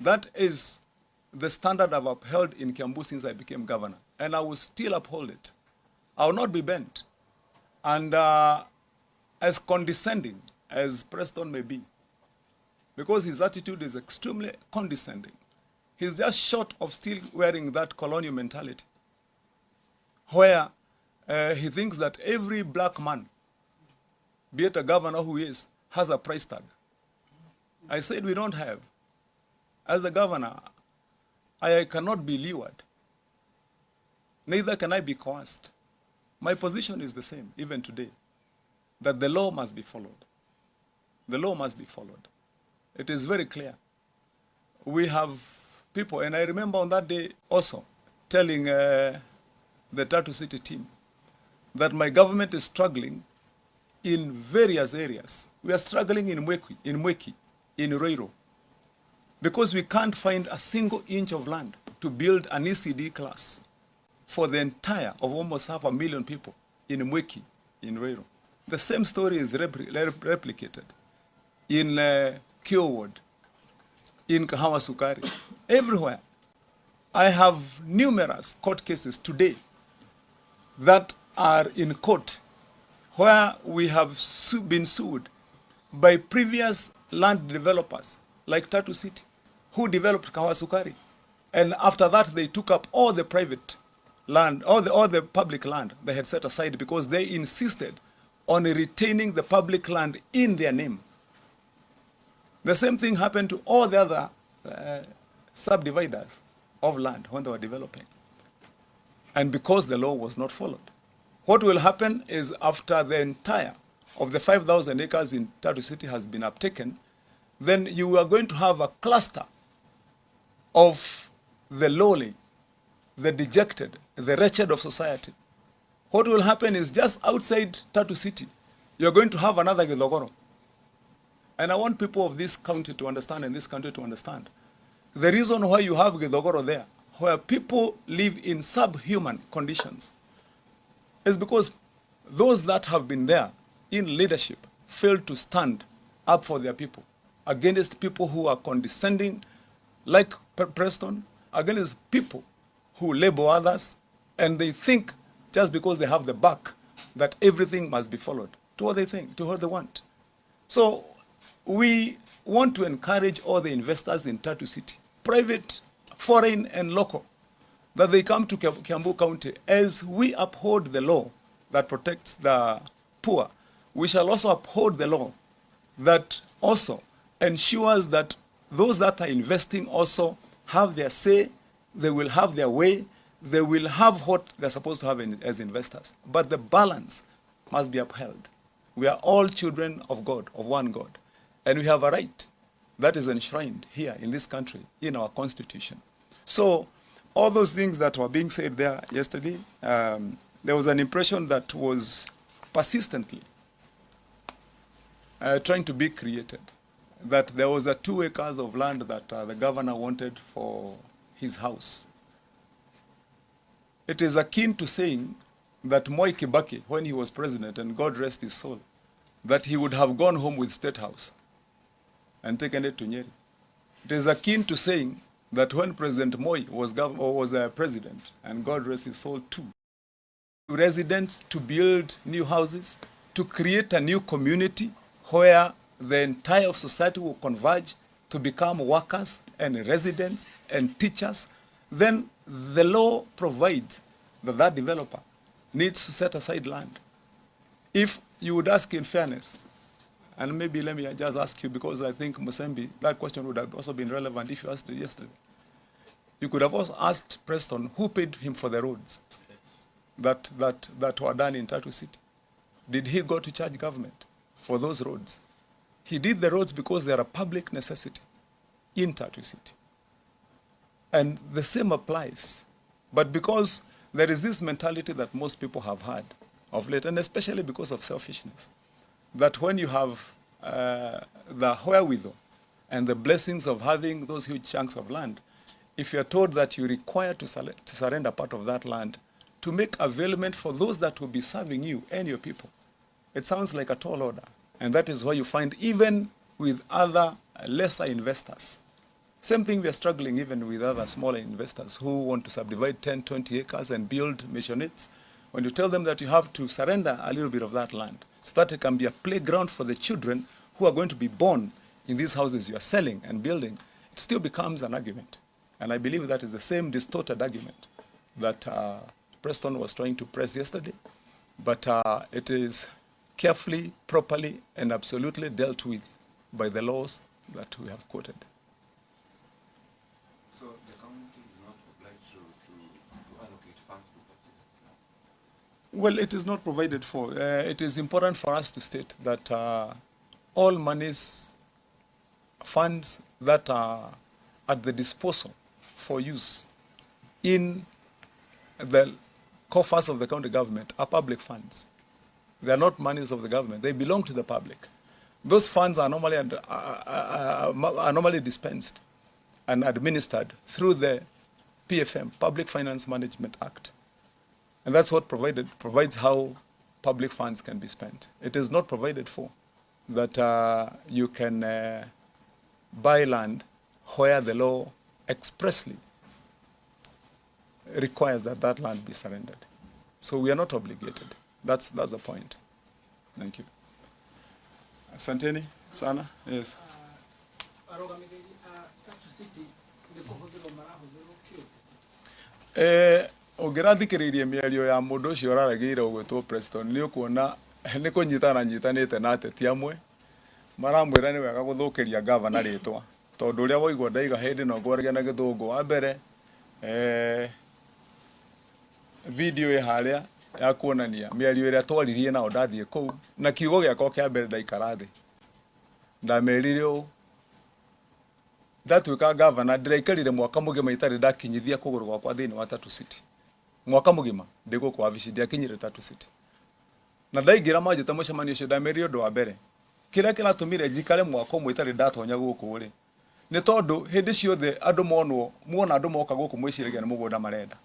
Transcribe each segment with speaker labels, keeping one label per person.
Speaker 1: That is the standard I've upheld in Kiambu since I became governor, and I will still uphold it. I will not be bent. And as condescending as Preston may be, because his attitude is extremely condescending, he's just short of still wearing that colonial mentality, where he thinks that every black man, be it a governor who is, has a price tag. I said we don't have. As a governor, I cannot be lured. Neither can I be coerced. My position is the same, even today, that the law must be followed. The law must be followed. It is very clear. We have people, and I remember on that day also telling the Tatu City team that my government is struggling in various areas. We are struggling in Mwiki, in Ruiru, because we can't find a single inch of land to build an ECD class for the entire of almost 500,000 people in Mwiki, in Ruiru. The same story is replicated in Kio Ward, in Kahawa Sukari, everywhere. I have numerous court cases today that are in court where we have been sued by previous land developers like Tatu City, who developed Kahawa Sukari. And after that, they took up all the private land, all the public land they had set aside because they insisted on retaining the public land in their name. The same thing happened to all the other subdividers of land when they were developing. And because the law was not followed. What will happen is after the entire of the 5,000 acres in Tatu City has been uptaken, then you are going to have a cluster of the lowly, the dejected, the wretched of society. What will happen is just outside Tatu City, you're going to have another Githogoro. And I want people of this county to understand and this country to understand. The reason why you have Githogoro there, where people live in subhuman conditions, is because those that have been there in leadership failed to stand up for their people against people who are condescending, like Preston, against people who label others, and they think just because they have the back that everything must be followed to what they think, to what they want. So we want to encourage all the investors in Tatu City, private, foreign, and local, that they come to Kiambu County. As we uphold the law that protects the poor, we shall also uphold the law that also ensures that those that are investing also have their say, they will have their way, they will have what they're supposed to have as investors. But the balance must be upheld. We are all children of God, of one God, and we have a right that is enshrined here in this country, in our constitution. So all those things that were being said there yesterday, there was an impression that was persistently trying to be created, that there was a 2 acres of land that the governor wanted for his house. It is akin to saying that Mwai Kibaki, when he was president, and God rest his soul, that he would have gone home with State House and taken it to Nyeri. It is akin to saying that when President Moi was president, and God rest his soul too, residents to build new houses, to create a new community where the entire of society will converge to become workers and residents and teachers, then the law provides that that developer needs to set aside land. If you would ask in fairness, and maybe let me just ask you because I think Musembi, that question would have also been relevant if you asked it yesterday. You could have also asked Preston who paid him for the roads that were done in Tatu City. Did he go to charge government for those roads? He did the roads because they are a public necessity in Tatu City. And the same applies. But because there is this mentality that most people have had of late, and especially because of selfishness, that when you have the wherewithal and the blessings of having those huge chunks of land, if you're told that you require to surrender part of that land to make availment for those that will be serving you and your people, it sounds like a tall order. And that is why you find even with other lesser investors, Same thing, we are struggling even with other smaller investors who want to subdivide 10, 20 acres and build maisonnettes. When you tell them that you have to surrender a little bit of that land so that it can be a playground for the children who are going to be born in these houses you are selling and building, it still becomes an argument. And I believe that is the same distorted argument that Preston was trying to press yesterday. But it is carefully, properly, and absolutely dealt with by the laws that we have quoted.
Speaker 2: So the county is not obliged to allocate funds to purchase the land?
Speaker 1: Well, it is not provided for. It is important for us to state that all monies, funds that are at the disposal for use in the coffers of the county government are public funds. They are not monies of the government. They belong to the public. Those funds are normally dispensed and administered through the PFM, Public Finance Management Act. And that's what provides how public funds can be spent. It is not provided for that you can buy land where the law expressly requires that that land be surrendered. So we are not obligated. That's the point. Thank you. Asanteni sana. Yes.
Speaker 3: Arũgamĩrĩri a Tatu City nĩ kũhũthĩrwo marahũthĩrwo kĩũteti.
Speaker 1: Ũngĩrathikĩrĩirie mĩario ya mũndũ ũcio ũraragĩire ũgwĩtwo Preston, nĩ ũkuona nĩ kũnyitana nyitanĩte na ateti amwe maramwĩra nĩ wega gũthũkĩria gavana rĩtwa, tondũ ũrĩa waigua ndaiga hĩndĩ no ngwaragia na gĩthũngũ. Wa mbere, video ĩ harĩa ya kuonania mĩario ĩrĩa twaririe nao ndathiĩ kũu, na kiugo gĩakwa kĩa mbere ndaikara thĩ ndamerire ũũ: ndatuĩka gavana, ndĩraikarire mwaka mũgima itarĩ ndakinyithia kũgũrũ gwakwa thĩinĩ wa Tatu City. Mwaka mũgima ndĩ gũkũ wabici, ndiakinyire Tatu City. Na ndaingĩra manjĩta mũcemanio ũcio, ndamerire ũndũ wa mbere, kĩrĩa kĩratũmire njikare mwaka ũmwe itarĩ ndatonya gũkũ rĩ, nĩ tondũ hĩndĩ ciothe andũ monwo muona andũ moka gũkũ mwĩciragia nĩ mũgũnda marenda.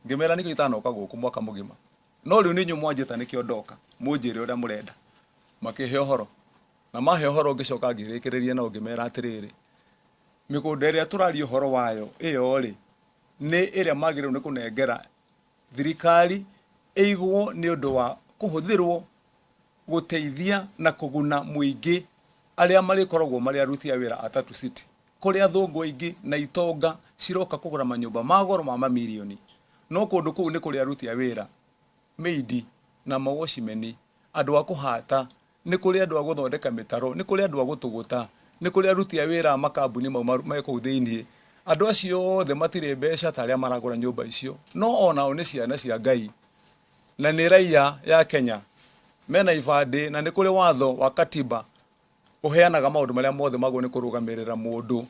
Speaker 1: Ngĩmera nĩkĩo itanoka gũkũ mwaka mũgima, no rĩu nĩ inyuĩ mwanjĩta nĩkĩo ndoka mũnjĩre ũrĩa mũrenda. Makĩhe ũhoro, na mahe ũhoro ngĩcoka ngĩrĩkĩrĩria nao ngĩmera atĩrĩrĩ, mĩgũnda ĩrĩa tũraria ũhoro wayo ĩyo rĩ, nĩ ĩrĩa magĩrĩirwo nĩ kũnengera thirikari ĩigwo nĩ ũndũ wa kũhũthĩrwo gũteithia na kũguna mũingĩ arĩa marĩkoragwo marĩ aruti a wĩra a Tatu City, kũrĩa athũngũ aingĩ na itonga ciroka kũgũra manyũmba ma goro ma mamirioni, no kũndũ kũu nĩ kũrĩ aruti a wĩra meidi na mawocimeni, andũ a kũhata, nĩ kũrĩ andũ a gũthondeka mĩtaro, nĩ kũrĩ andũ a gũtũgũta, nĩ kũrĩ aruti a wĩra a makambuni mau me kũu thĩiniĩ. Andũ acio othe matirĩ mbeca ta arĩa maragũra nyũmba icio, no onao nĩ ciana cia Ngai na nĩ raia ya Kenya, mena ibandĩ, na nĩ kũrĩ watho wa katiba ũheanaga maũndũ marĩa mothe magwo nĩ kũrũgamĩrĩra mũndũ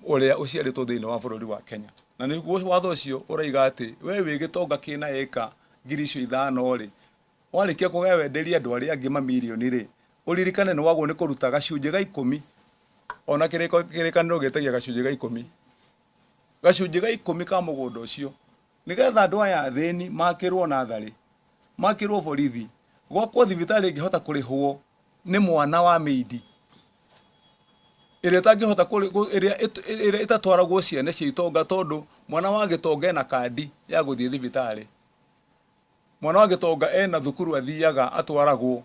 Speaker 1: ũrĩa ũciarĩtwo thĩinĩ wa bũrũri wa Kenya. Na nĩguo watho ũcio ũraiga atĩ we wĩ gĩtonga kĩna ĩka 5,000 rĩ, warĩkia kũgaya wenderie andũ arĩa angĩ mamirioni rĩ, ũririkane nĩ wagwo nĩ kũruta gacunjĩ ga 10. Ona kĩrĩkanĩro gĩtagia gacunjĩ ga 10, gacunjĩ ga 10 ka mũgũnda ũcio, nĩgetha andũ aya athĩni makĩrwo natharĩ, makĩrwo borithi, gwakwo thibitarĩ ĩngĩhota kũrĩhwo nĩ mwana wa mĩindi, ĩrĩa ĩtangĩhota ĩrĩa ĩtatwaragwo ciana cia itonga, tondũ mwana wa gĩtonga ena kandi ya gũthiĩ thibitarĩ, mwana wa gĩtonga ena thukuru athiaga atwaragwo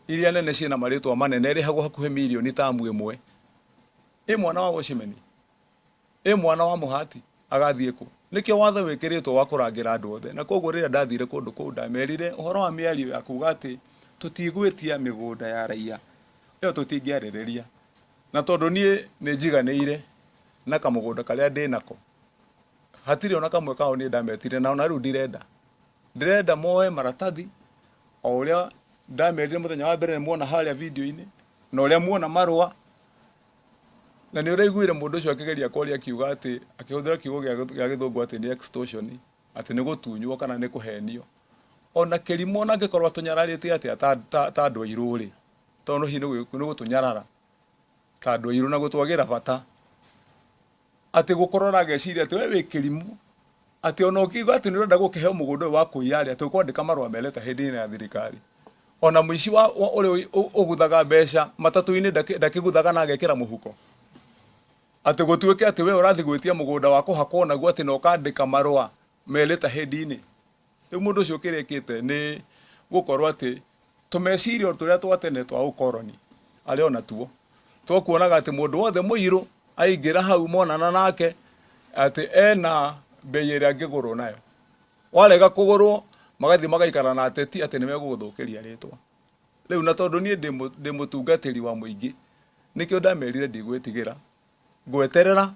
Speaker 1: iria nene ciĩna marĩtwa manene, ĩrĩhagwo hakuhĩ mirioni tamu ĩmwe. Ĩ mwana wa wocimeni, ĩ mwana wa mũhati agathiĩ kũ? Nĩkĩo watho wĩkĩrĩtwo wa kũrangĩra andũ othe. Na koguo rĩrĩa ndathire kũndũ kũu, ndamerire ũhoro wa mĩario ya kuga atĩ tũtigwĩtia mĩgũnda ya raia, ĩyo tũtingĩarĩrĩria. Na tondũ niĩ nĩ njiganĩire na kamũgũnda karĩa ndĩ nako, hatirĩ ona kamwe kao niĩ ndametire, na ona rĩu ndĩrenda moe maratathi o ũrĩa ndamerire mũthenya wa mbere muona harĩa video-inĩ, na ũrĩa muona marũa. Na nĩ ũraiguire mũndũ ũcio akĩgeria kwaria akiuga atĩ, akĩhũthĩra kiugo gĩa gĩthũngũ atĩ nĩ extortion, atĩ nĩ gũtunywo kana nĩ kũhenio. Ona kĩrimũ ona angĩkorwo atũnyararĩte atĩa ta andũ airũ rĩ, tondũ hihi nĩ gũtũnyarara ta andũ airũ na gũtwagĩra bata, atĩ gũkorwo ũrageciria atĩ we wĩ kĩrimũ, atĩ ona ũkiuga atĩ nĩ ũrenda gũkĩheo mũgũnda ũyũ wa kũiya rĩ, atĩ ũkwandĩka marũa me letter hĩndĩ-inĩ ya thirikari. Ona mũici wa ũrĩa ũguthaga mbeca matatũ-inĩ ndakĩguthaga na agekĩra mũhuko. Atĩ gũtuĩke atĩ we ũrathiĩ gwĩtia mũgũnda wa kũhakwo naguo atĩ na ũkandĩka marũa melĩ ta head-inĩ. Rĩu mũndũ ũcio kĩrĩa ekĩte nĩ gũkorwo atĩ tũmeciria o tũrĩa twa tene twa ũkoroni arĩ o natuo. Twakuonaga atĩ mũndũ wothe mũirũ aingĩra hau monana nake atĩ ena mbei ĩrĩa angĩgũrwo nayo. Warega kũgũrwo magathiĩ magaikara na ateti atĩ nĩ megũgũthũkĩria rĩtwa. Rĩu na tondũ niĩ ndĩ mũtungatĩri wa mũingĩ nĩkĩo ndamerire ndigwĩtigĩra, ngweterera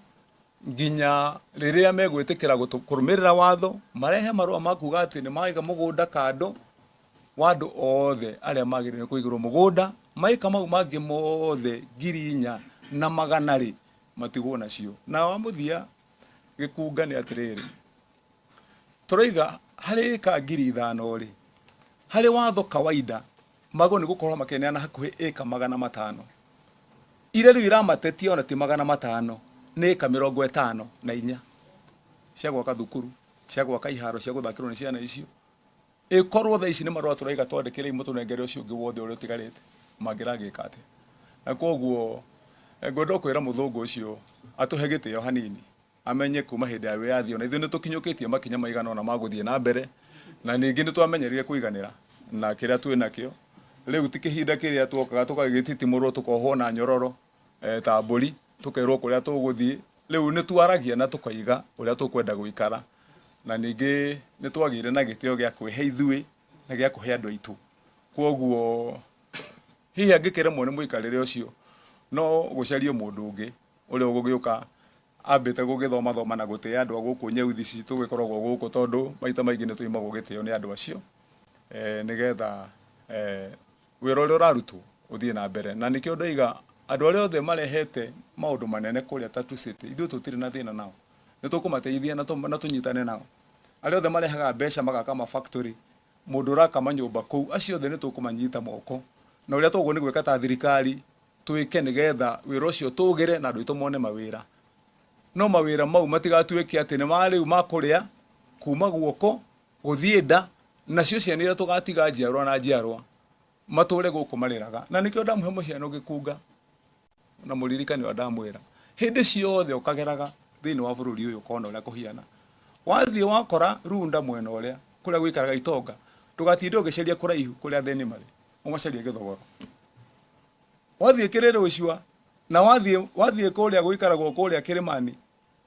Speaker 1: nginya rĩrĩa megwĩtĩkĩra kũrũmĩrĩra watho, marehe marũa ma kuga atĩ nĩ maiga mũgũnda kando wa andũ othe arĩa magĩrĩirwo nĩ kũigĩrwo mũgũnda, maĩka mau mangĩ mothe 4,100 rĩ, matigwo nacio. Na wa mũthia gĩkunga nĩ atĩrĩrĩ, tũraiga harĩ ĩka 5,000 rĩ, harĩ watho kawaida magwo nĩ gũkorwo makĩneana hakuhĩ ĩka 500. Iria rĩu iramatetia ona ti 500, nĩ ĩka 54 cia gwaka thukuru, cia gwaka iharo cia gũthakĩrwo nĩ ciana icio. Ĩkorwo thaa ici nĩ marũa tũraiga twandĩkĩrei mũtũnengere ũcio ũngĩ wothe ũrĩa ũtigarĩte, mangĩragĩka atĩa? Na kwoguo ngwenda o kwĩra mũthũngũ ũcio atũhe gĩtĩo hanini. Amenye kuuma hĩndĩ ya wĩyathi o na ithuĩ nĩ tũkinyũkĩtie makinya maigana ũna ma gũthiĩ na mbere, na ningĩ nĩ twamenyerire kũiganĩra na kĩrĩa twĩ nakĩo. Rĩu ti kĩhinda kĩrĩa tuokaga tũgagĩtitimũrwo tũkohwo na nyororo ta mbũri tũkerwo kũrĩa tũgũthiĩ. Rĩu nĩ twaragia na tũkoiga ũrĩa tũkwenda gũikara, na ningĩ nĩ twagĩire na gĩtĩo gĩa kwĩhe ithuĩ na gĩa kũhe andũ aitũ. Kwoguo hihi angĩkĩremwo nĩ mũikarĩre ũcio, no gũcario mũndũ ũngĩ ũrĩa ũgũgĩũka ambĩte gũgĩthomathoma na gũtĩa andũ a gũkũ nyeuthi citũ gĩkoragwo gũkũ tondũ maita maingĩ nĩ tũimagwo gĩtĩo nĩ andũ acio nĩgetha wĩra ũrĩa ũrarutwo ũthiĩ na mbere. Na nĩkĩo ndoiga andũ arĩa othe marehete maũndũ manene kũrĩa Tatu City, ithuĩ tũtirĩ na thĩna nao, nĩ tũkũmateithia na tũnyitane nao. Arĩa othe marehaga mbeca magaka ma factory, mũndũ ũraka manyũmba kũu, acio othe nĩ tũkũmanyita moko. Na ũrĩa twagĩrĩirwo nĩ gwĩka ta thirikari, twĩke nĩgetha wĩra ũcio ũtũgĩre na andũ aitũ mone mawĩra. No mawĩra mau matigatuĩke atĩ nĩ ma rĩu ma kũrĩa kuma guoko gũthiĩ nda, nacio ciana iria tũgatiga njiarwa na njiarwa matũre gũkũ marĩraga. Na nĩkĩo ndamũhe mũciano gĩkunga na mũririkane ũrĩa ndamwĩra, hĩndĩ ciothe ũkageraga thĩinĩ wa bũrũri ũyũ ũkona ũrĩa kũhiana. Wathiĩ wakora Runda mwena ũrĩa kũrĩa gũikaraga itonga, ndũgatinde ũgĩcaria kũraihu kũrĩa athĩni marĩ, ũmacarie Gĩthogoro. Wathiĩ Kĩrĩrũcua na wathiĩ wathiĩ kũrĩa gũikaragwo kũrĩa Kĩrĩmani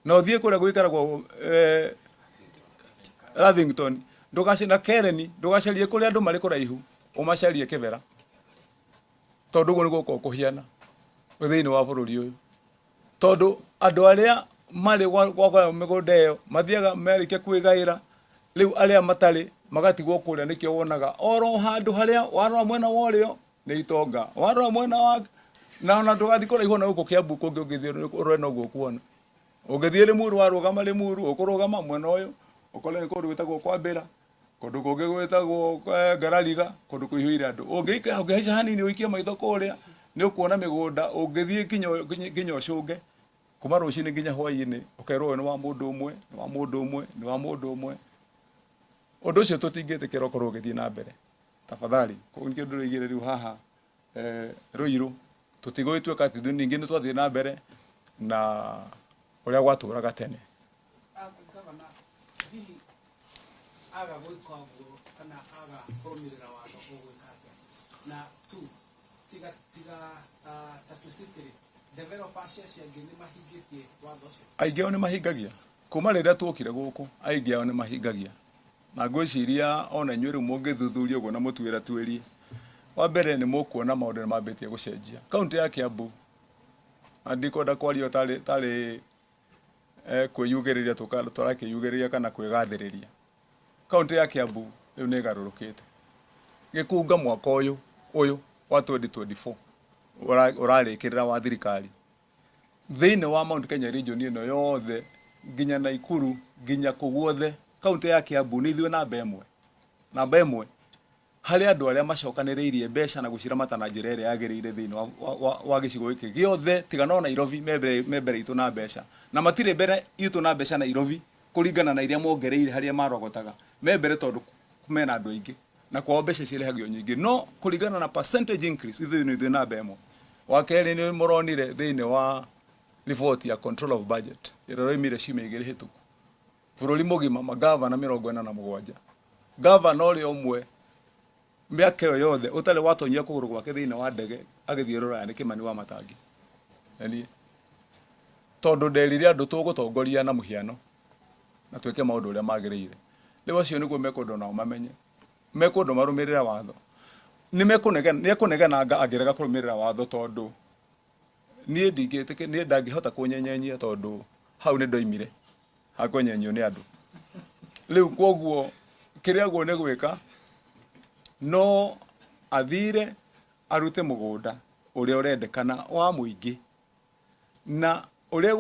Speaker 1: na ũthiĩ kũrĩa gũikaragwo Lavington ndũgace na Kereni ndũgacarie kũrĩa andũ marĩ kũraihu ũmacarie Kĩbera tondũ ũguo nĩguo gũkoragwo kũhiana thĩinĩ wa bũrũri ũyũ tondũ andũ arĩa marĩ gwakwa mĩgũnda ĩyo mathiaga marĩkia kwĩgaĩra rĩu arĩa matarĩ magatigwo kũrĩa nĩkĩo wonaga oro handũ harĩa warora mwena wa ũrĩo nĩ itonga warora mwena wa na ona ndũgathiĩ kũraihu ona gũkũ Kiambu kũngĩ ũngĩthiĩ ũrore noguo ũkuona ũngĩthiĩ Limuru warũgama Limuru ũkũrũgama mwena ũyũ ũkore nĩ kũndũ gwĩtagwo Kwambĩra kũndũ kũngĩ gwĩtagwo Ngarariga kũndũ kũihũire andũ ũngĩhaica hanini ũikie maitho kũrĩa nĩ ũkuona mĩgũnda ũngĩthiĩ nginya ũcũnge kuma rũcinĩ nginya hwainĩ ũkerwo ũyũ nĩ wa mũndũ ũmwe nĩ wa mũndũ ũmwe nĩ wa mũndũ ũmwe ũndũ ũcio tũtingĩtĩkĩra ũkorwo ũgĩthiĩ na mbere tafadhali koguo nĩkĩo ndĩroigire rĩu haha Ruiru tũtigũgĩtuĩka atĩ ithuĩ ningĩ nĩ twathiĩ na mbere na ũrĩa gwatũraga tene.
Speaker 3: Gavana, hihi aga gwĩka ũguo kana aga kũrũmĩrĩra watho ũgwĩka atĩa? Na two, tiga tiga Tatu City rĩ, developers acio angĩ nĩ mahingĩtie watho ũcio?
Speaker 1: Aingĩ ao nĩ mahingagia kuma rĩrĩa tuokire gũkũ, aingĩ ao nĩ mahingagia. Na ngwĩciria ona inyuĩ rĩu mũngĩthuthuria ũguo na mũtuĩra tuĩrie, wa mbere nĩ mũkuona maũndũ nĩ mambĩtie gũcenjia. Kaũntĩ ya Kiambu, na ndikwenda kwaria tarĩ tarĩ kwĩyugĩrĩria tũrakĩyugĩrĩria kana kwĩgathĩrĩria. Kaũntĩ ya Kiambu rĩu nĩ ĩgarũrũkĩte. Gĩkunga mwaka ũyũ ũyũ wa 2024 ũrarĩkĩrĩra wa thirikari, Thĩinĩ wa Mount Kenya region ĩno yothe nginya Naikuru nginya kũ guothe kaunti ya Kiambu nĩ ithuĩ namba ĩmwe. Namba ĩmwe harĩ andũ arĩa macokanĩrĩirie mbeca na gũciramata na njĩra ĩrĩa yagĩrĩire thĩinĩ wa gĩcigo gĩkĩ gĩothe tiga no Nairobi me mbere itũ na mbeca. Na matirĩ mbere itũ na mbeca Nairobi kũringana na iria mongereire harĩa marogotaga. Me mbere tondũ mena andũ aingĩ na kwao mbeca cirĩhagio nyingĩ no kũringana na percentage increase ithuĩ nĩ ithuĩ namba ĩmwe. Wa kerĩ nĩ mũronire thĩinĩ wa Riboti ya control of budget ĩrĩa ĩroimire ciumia igĩrĩ hĩtũku, bũrũri mũgima magavana 47, gavana ũrĩa ũmwe mĩaka ĩyo yothe ũtarĩ watonyia kũgũrũ gwake thĩinĩ wa ndege agĩthiĩ rũraya nĩ Kĩmani wa Matangi. Na niĩ tondũ nderire andũ tũgũtongoria na mũhiano na twĩke maũndũ ũrĩa magĩrĩire. Rĩu acio nĩguo mekwendwo nao mamenye, mekwendwo marũmĩrĩre watho. Nĩ mekũnegena, nĩ ekũnegenanga angĩrega kũrũmĩrĩra watho tondũ niĩ ndingĩtĩkĩ, niĩ ndangĩhota kũnyenyenyia tondũ hau nĩ ndoimire hakwenyenyio nĩ andũ. Rĩu kwoguo kĩrĩa guo nĩ gwĩka no athire arute mũgũnda ũrĩa ũrendekana wa mũingĩ na ũrĩa.